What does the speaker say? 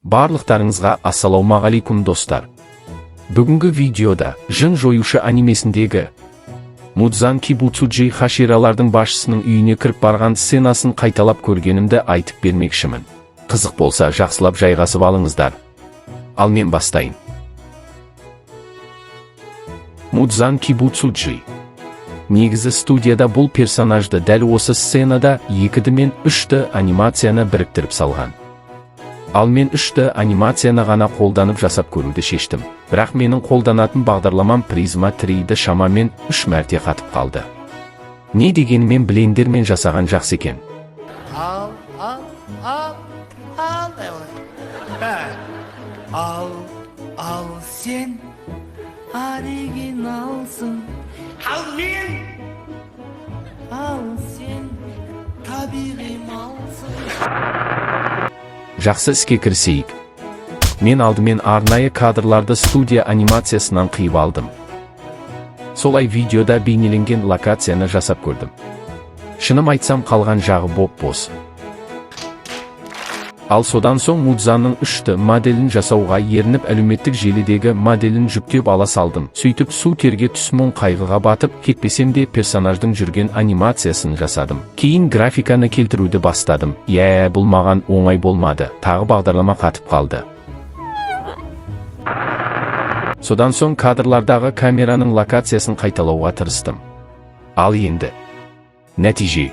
Барлықтарыңызға ассалаумағалейкум, достар! Бүгінгі видеода «Жын жоюшы» анимесіндегі Мудзан Кибуцуджи хаширалардың басшысының үйіне кіріп барған сценасын қайталап көргенімді айтып бермекшімін. Қызық болса, жақсылап жайғасып алыңыздар. Ал мен бастайын. Мудзан Кибуцуджи. Негізі, студияда бұл персонажды дәл осы сценада 2D мен 3D анимацияны біріктіріп салған. Ал мен 3D анимацияны ғана қолданып жасап көруді шештім. Бірақ менің қолданатын бағдарламам Prisma 3D шамамен 3 мәрте қатып қалды. Не дегенімен, блендермен жасаған жақсы екен. Ал, ал, ал, ал, ал, ал, сен оригиналсың, ал мен, ал сен табиғи малсың. Жақсы, іске кірісейік. Мен алдымен арнайы кадрларды студия анимациясынан қиып алдым. Солай видеода бейнеленген локацияны жасап көрдім. Шыным айтсам, қалған жағы боп-бос. Ал содан соң Мудзанның 3D моделін жасауға ерініп, әлеуметтік желідегі моделін жүктеп ала салдым. Сөйтіп, су терге түс, мұң қайғыға батып кетпесем де, персонаждың жүрген анимациясын жасадым. Кейін графиканы келтіруді бастадым. Иә, бұл маған оңай болмады. Тағы бағдарлама қатып қалды. Содан соң кадрлардағы камераның локациясын қайталауға тырыстым. Ал енді нәтиже.